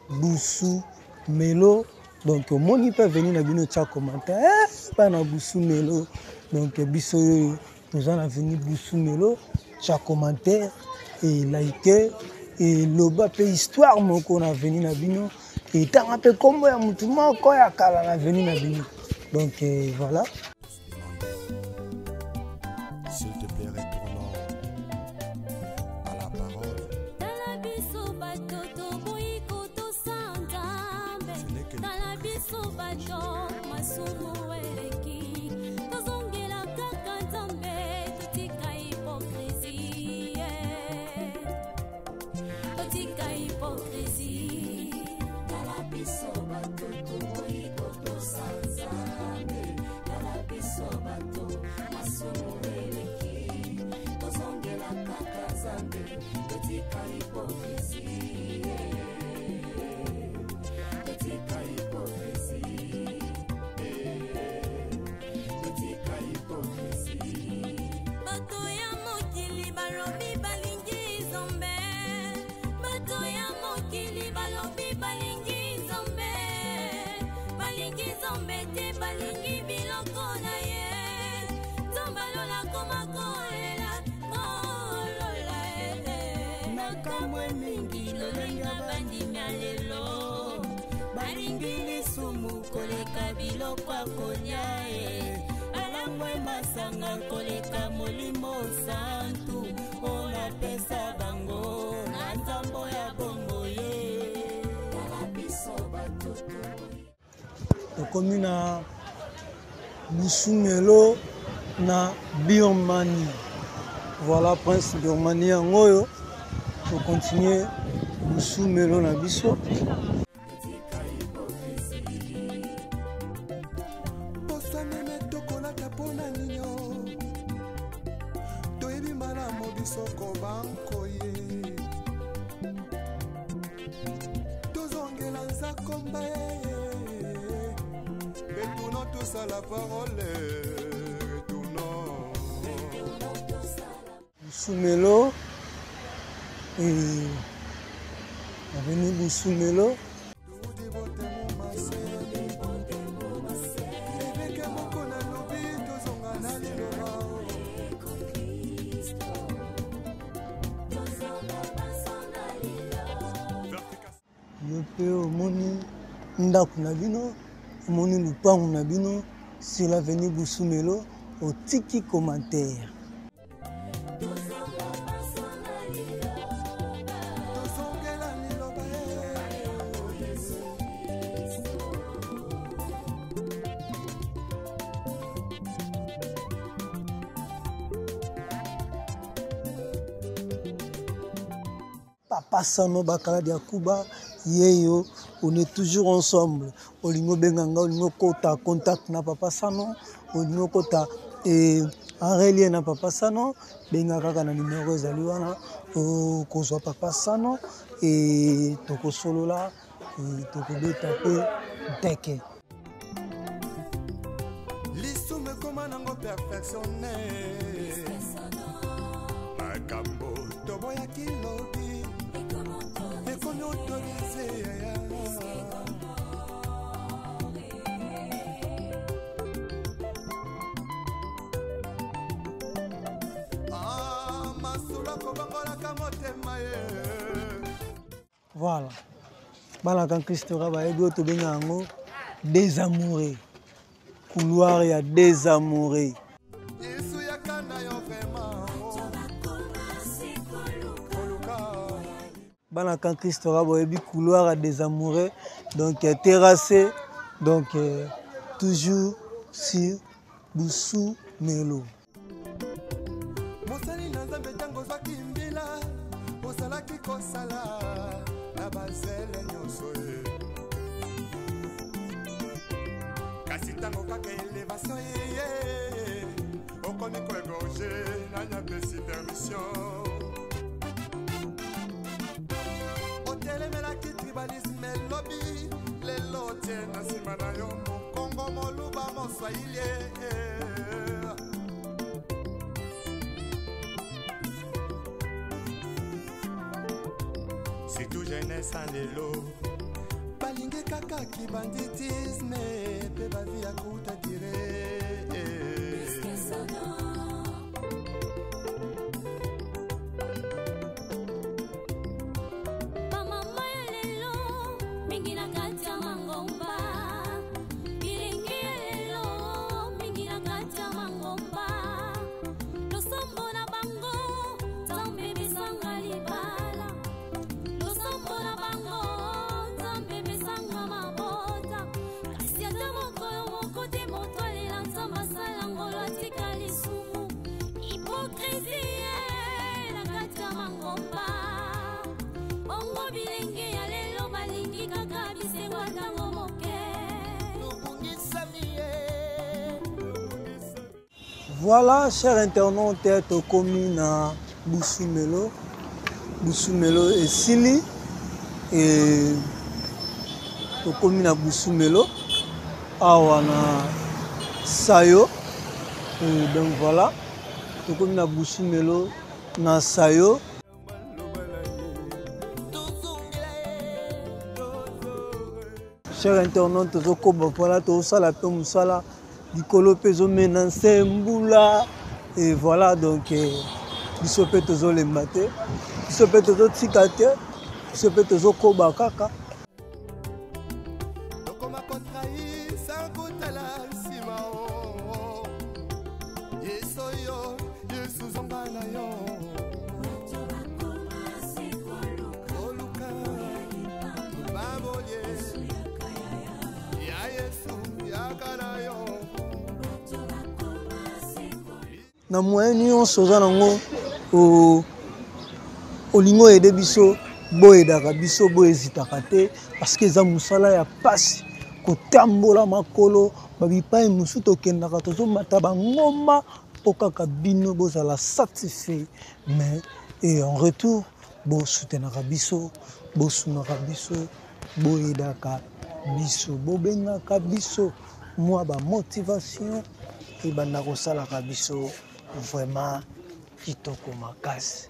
Busu Melo. Donc omoni mpe avenue na bino, tia commentaire, bana Busu Melo. Donc biso oyo toza na avenue Busu Melo, tia commentaire e like, eloba mpe histoire moko na avenue na bino, etanga mpe nkombo ya motu moko ya kala na avenue na bino. Donc voilà. S'il te plaît, retournons à la parole. Tala biso bato toboyi kotosa Nzambe. Ce n'est que Tala biso bato masumu eleki, tozongela kaka Nzambe, totika hypocrisie, totika hypocrisie. Tala biso bato toboyi kotosa Nzambe, tala biso bato masumu eleki, tozongela kaka Nzambe, totika hypocrisie, totika hypocrisie, totika hypocrisie. Bato ya mokili balobi balingi Nzambe, bato ya mokili balobi balingi Nzambe, balingi Nzambe te, balingi biloko na ye. Nzambe alola koma kolela kolola ete makambo mingi lolenga bandimi ya lelo balingi lisumu koleka biloko ya kolia e balangwe masanga koleka Molimo Santu oyo napesa bango na nzambo ya bongo ye. Tala biso bato Tokomi na Busumelo na Birmanie. Voilà Prince Birmanie yango oyo tokontinue Busumelo na biso. Toyebi malamu biso kobankoye tozongela nzakomba retournons tous à la parole, retournons. Busumelo et avenue Busumelo. Yo mpe omoni ndako na bino, omoni lupangu na bino sur l'avenue Busumelo, otiki commentaire. Papa Sano Bakala Diakuba, yeyo, on est toujours ensemble. Olingo benganga, olingo kota contact na Papa Sano, olingo kota et en relien na Papa Sano, benga kaka na numéro ezali wana, okozwa Papa Sano et tokosolola et tokobeta pe nteke. Lisumu ekoma nango perfectionne makambo toboyaki lobi ekomi autorise. Ah, masolo akobongolaka motema ye. Voilà. Bana kan Christora bayebi oyo tobenga yango désamouré. Couloir ya désamouré. Yesu yaka na yo vraiment. Koluka. Bana kan Christora bayebi couloir ya désamouré. Donc terrassé. Donc toujours sur Busumelo. Mosali na Nzambe ntango ozwaki mbila, ozalaki kosala na bazele nyonso ye. Kasi ntango kaka elevation ye, okomi koegorge, nani apesi permission? Otelemelaki tribalisme elobi, lelo otie na nsima na yo mokongo moluba moswahili. Surtout jeunesse en lelo balingi kaka kibanditisme mpe bavi ya kuta dire. Bamama ya lelo mingi na kati ya mangomba, bilingi ya lelo mingi na kati ya mangomba, losambo na bango Nzambe pesanga libala, losambo na bango Nzambe pesanga mabota, kasi ata mokolo moko te moto alela Nzambe asala ngolo atika lisumu. Hypocrisie na kati ya mangomba, bongo bilenge ya lelo balingi kaka bisengo ntango moke. Voilà, chers internautes, tokomi na Busumelo. Busumelo esili et tokomi na Busumelo awa na Sayo. Et donc voilà, tokomi na Busumelo na Sayo. Chers internautes, tozokoba mpona tozosala mpe mosala likolo mpe ezomena nse mbula. Et voilà, donc biso mpe tozolemba te, biso mpe tozotika te, biso mpe tozokoba kaka. Tokoma kotrahir sans kotala nsima o. Yesu yo, Yesu zonga na yo. Koluka, babolie. Ya Yesu, yaka na yo. Na moyen nyonso oza nango olingi oyede biso, boyedaka biso, boezitaka te, parce que eza mosala ya pasi kotambola makolo babipai mosusu tokendaka, tozomata bangomba mpo kaka bino bozala satisfait. Mais et en retour bosoutenaka biso, bosungaka biso, boyedaka biso, bobengaka biso mwa bamotivation ebanda kosalaka biso vraiment kitoko makasi.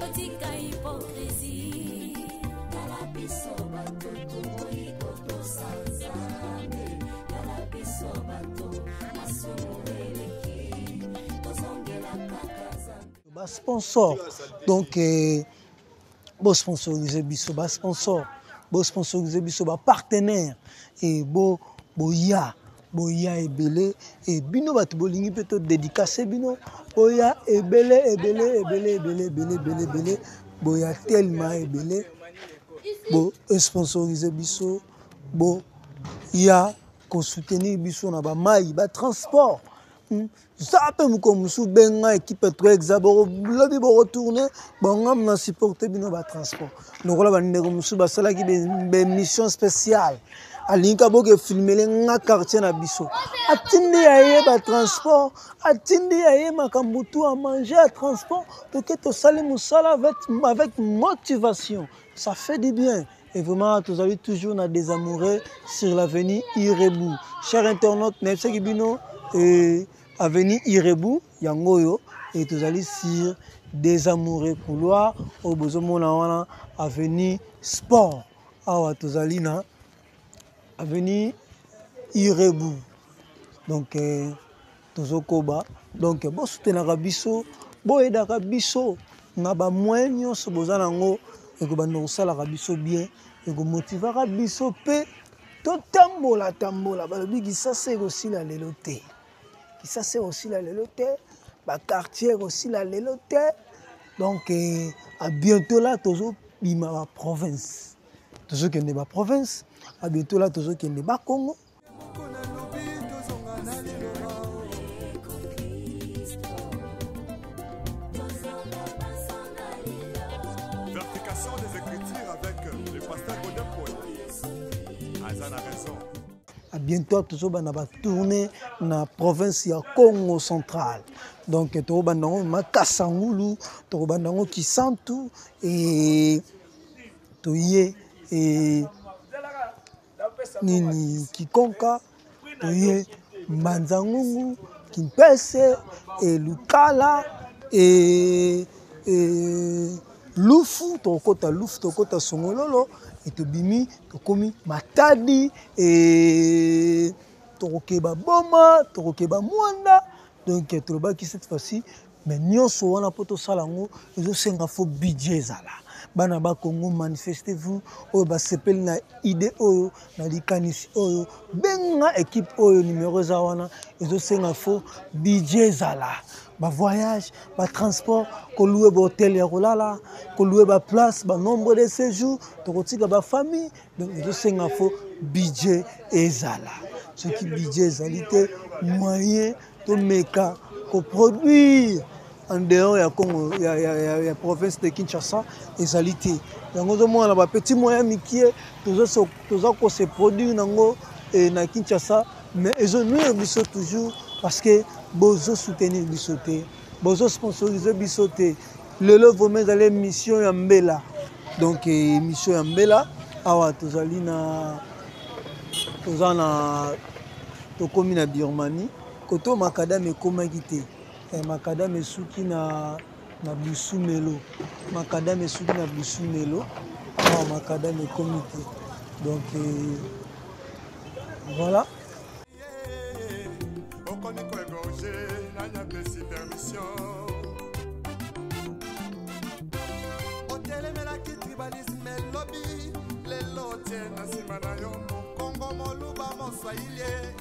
Otika hypocrisie, tala biso bato toboyi kotosa Nzambe, tala biso bato masumu eleki, tozongela kaka Nzambe. Ba sponsor, donc bo sponsoriser biso, ba sponsor, bo sponsoriser biso, ba partenaire, et bo boya boya ebele, et bino bato bolingi mpe to dédicace bino, boya ebele ebele ebele ebele ebele ebele ebele, boya tellement ebele, bo sponsoriser biso, boya kosoutenir biso na ba mai, ba transport. Za mpe mokolo mosusu benga équipe ya 3 exa, lobi boretourne bangam na supporte bino ba transport. Lokola bandeko mosusu basalaki ba émission spéciale, alingi ka boke filmele nga quartier na biso, atindi ya ye ba transport, atindi ya ye makambo tu ya manger ya transport, toke tosali mosala avec motivation, ça fait du bien. Et vraiment, vous avez toujours na des amoureux sur l'avenue Irebu. Chers internautes, nayebisaki bino et avenue Irebu yango oyo, et tozali sur des amoureux couloir oyo bozomona wana, avenue Sport. Awa tozali na avenue Irebu. Donc tozokoba, donc bosoutenaka biso, boyedaka biso na bamoyen nyonso boza nango, ekobanda kosalaka biso bien, ekomotivaka biso mpe totambola tambola. Balobi Kisasa ekosila lelo te, Kisasa ekosila lelo te, baquartier ekosila lelo te. Donc à bientôt là tozobima baprovince, tozokende baprovince, à bientôt là tozokende Bakongo. Moko nalobi tozonga na liloba. Vérification des Écritures avec le pasteur Godin Paul. Aza na raison. À bientôt tozobanda batourne na province ya Congo Central. Donc tokobanda yango Makasa Ngulu, tokobanda yango Kisantu, e toye e nini Kikonka, toye Mbanza Ngungu, Kimpese e Lukala e Lufu, tokokota Lufu, tokokota Songololo, e tobimi tokomi Matadi, e tokokeba Boma, tokokeba Mwanda. Donc tolobaki cette fois-ci, mais nyonso wana mpo tosala yango ezosenga fo budget ezala. Bana Bakongo, manifestez-vous. Oyo basepeli na idée oyo, na likanisi oyo, benga équipe oyo, numéro eza wana. Ezosenga fo budget ezala, bavoyage, batransport, kolouer bahotel ya kolala, kolouer baplace, banombre de séjour, tokotika bafamille. Donc ezosenga fo budget ezala. Soki budget ezali te, moyen tomeka koproduire en dehors ya Congo, ya province de Kinshasa ezali te. Yango ozomona na bapetit moyen mikie toza kose produire nango na Kinshasa, mais ezonuire biso toujours parce que bozosoutenir biso te, bozosponsorize biso te. Lelo vraiment ezali émission ya mbela. Donc émission ya mbela awa tozali na toza na tokomi na Birmanie koto makadam ekomaki te. Makadam esuki na Busumelo, makadam esuki na Busumelo, awa makadam ekomi te. Donc voilà. Okomi koégorge, nani apesi permission? Otelemelaki tribalisme elobi, lelo tie na nsima na yo Mokongo, Moluba, Moswahili.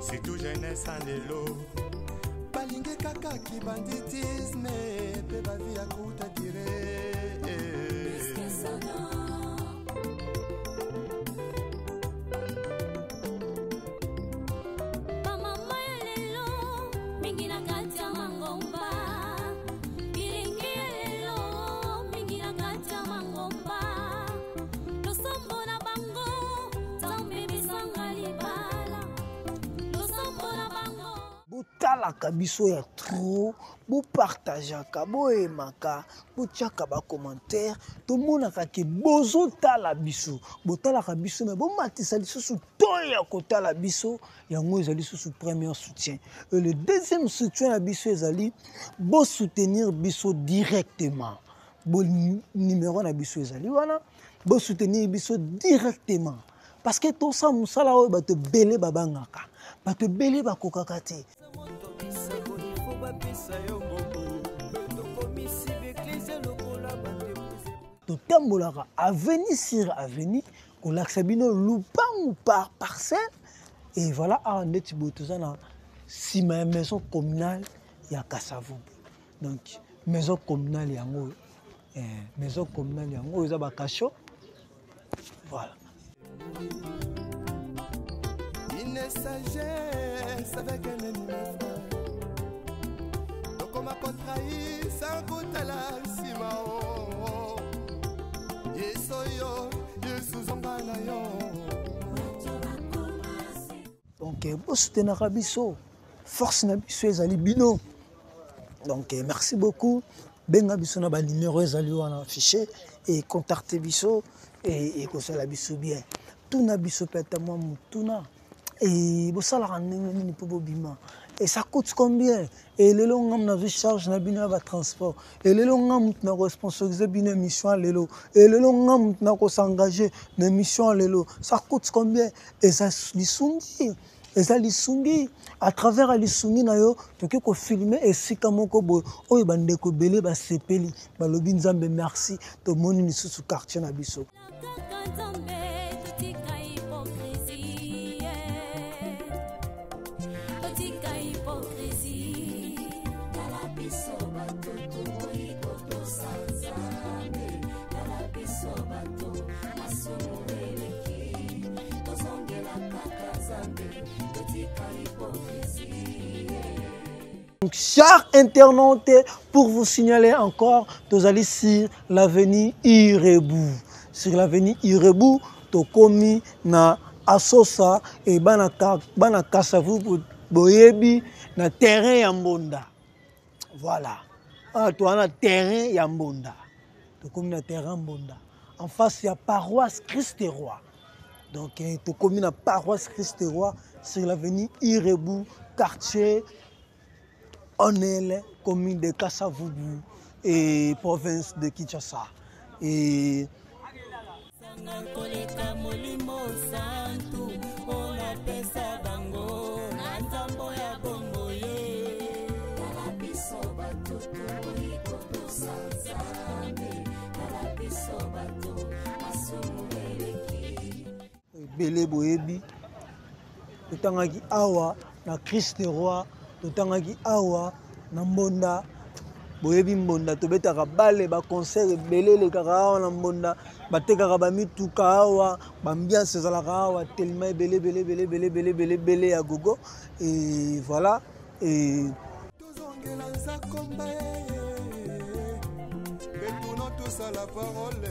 Surtout jeunesse ya lelo balingi kaka kibanditisme mpe bavi ya kuta dire. Bamama ya lelo mingi na kati ya mangomba, bilingi ya lelo mingi na kati ya mangomba, losambo na bango nzambe bisanga libala, losambo na bango. Botalaka biso ya trop, bopartageaka, boyemaka, botiaka bacommentaire, tomonaka ke bozotala biso, botalaka biso me bomatisa lisusu to ya kotala biso. Yango ezali lisusu premier soutien. Et le deuxième soutien ya biso ezali bosoutenir biso directement. Bo numéro na biso ezali wana, bosoutenir biso directement parce que tosala mosala oyo bato ebele babangaka, bato ebele bakokaka te. Totambolaka avenue sur avenue kolakisa bino lupangu par parcelle. Et voilà, awa ndeti boye toza na nsima ya maison communale ya Kasavubu. Donc maison communale yango, maison communale yango eza bakasho. Voilà. Une sagesse avec un ennemi, frère. Tokoma kotrahi sans kotala nsima o. Yesu yo, Yesu zonga na yo. Donc bosoutenaka biso, force na biso ezali bino. Donc merci beaucoup. Benga biso na ba numéro ezali wana affiché et contacter biso et ekosala biso bien. Tuna biso pe ata mwa motuna. Et bosalaka ndenge nini mpo bobima? Et ça coûte combien? Et lelo ngam na zwi charge na bino ya ba transport. Et lelo ngam na ko sponsoriser bino émission ya lelo. Et lelo ngam na ko s'engager na émission ya lelo. Ça coûte combien? Et ça lisungi. Eza lisungi. À travers lisungi na yo, toki ko filmer esika moko boye oyo bandeko ebele basepeli, balobi Nzambe merci, tomoni lisusu quartier na biso. Kaka Nzambe, totika hypocrisie. Totika hypocrisie. Tala biso bato toboyi kotosa Nzambe. Tala biso bato masumu eleki. Tozongela kaka Nzambe, totika hypocrisie. Donc, chers internautes, pour vous signaler encore, nous allons sur l'avenue Irebu. Sur l'avenue Irebu, tokomi na Asosa et bana bana Kasavubu boyebi na terrain ya Mbonda. Voilà. Ah, toi na terrain ya Mbonda. Tokomi na terrain Mbonda. En face ya paroisse Christ Roi. Donc tokomi na paroisse Christ Roi sur l'avenue Irebu, quartier Onel, commune de Kasavubu et province de Kinshasa. Et Sanga koleka molimo santu, ola pesa bango, na nzambo ya bongo ye. Tala biso bato tokoki kotosa Nzambe, tala biso bato masumu eleki. Ebele boyebi, totangaki awa na Christ Roi, totangaki awa na Mbonda. Boyebi Mbonda, tobetaka bale, ba concert ebele elekaka awa na Mbonda, batekaka ba mituka awa, ba ambiance ezalaka awa tellement ebele, ebele, ebele, ebele, ebele, ebele, ebele ya gogo. Et voilà. Et tozongela nzakomba, retournons tous à la parole.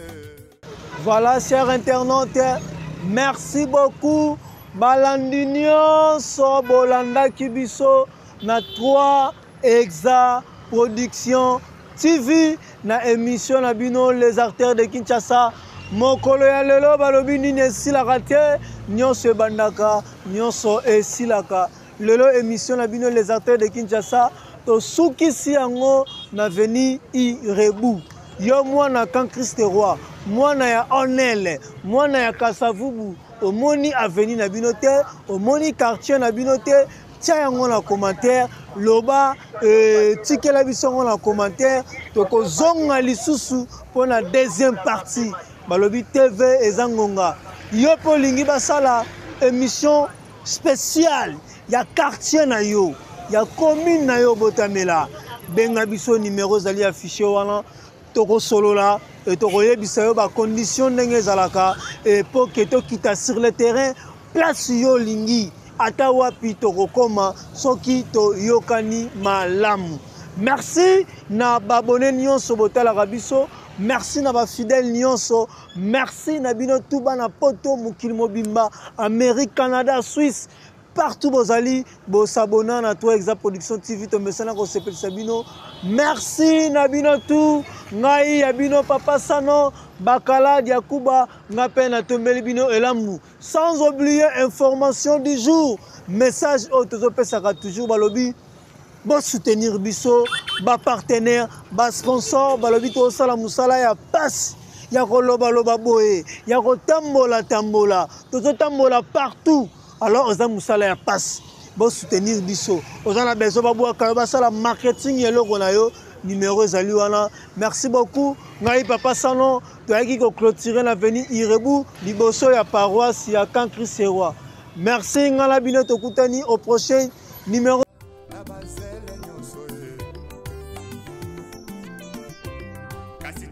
Voilà, chers internautes, merci beaucoup. Balandi nyonso bolandaki biso na 3 Exa Production TV na émission na bino Les Artères de Kinshasa. Mokolo ya lelo balobi nini esilaka te, nyonso ebandaka, nyonso esilaka. Lelo émission na bino Les Artères de Kinshasa tosukisi yango na avenue Irebu. Yo mwana kan Christ Roi, mwana ya Onel, mwana ya Kasavubu, omoni avenue na bino te, omoni quartier na bino te, tia yango na commentaire, loba, tikela biso yango na commentaire, tokozonga lisusu mpona deuxième partie. Balobi TV eza ngonga. Yo mpe olingi basala émission spéciale ya quartier na yo, ya commune na yo botamela. Benga biso numéro ezali affiché wana, tokosolola E tokoyebisa yo bacondition ndenge ezalaka e mpo ke tokita sur le terrain place yo olingi ata wapi tokokoma soki toyokani malamu. Merci na baabone nyonso botalaka biso, merci na bafidèle nyonso, merci na bino tu bana poto mokili mobimba, Amérique, Canada, Suisse, partout bozali bosabona na 3 Exa Production TV, tomesana kosepelisa bino. Merci na bino tu, ngai ya bino Papa Sano Bakala Diakuba, nga mpe natombeli bino elamu. Sans oublier information du jour, message oyo tozopesaka toujours, balobi bosoutenir biso bapartenaire, basponsor, balobi tozosala mosala ya pasi ya kolobaloba boye, ya kotambola tambola, tozotambola partout. Alors oza mosala ya pasi, bosoutenir biso. Oza na besoin babwaka yo, basala marketing ya eloko na yo, numero ezali wana. Merci beaucoup. Ngai Papa Sano, toyaki koclôturer na avenue Irebu liboso ya paroisse ya Camp Christ Roi. Merci, ngai na bino tokutani au prochain numéro.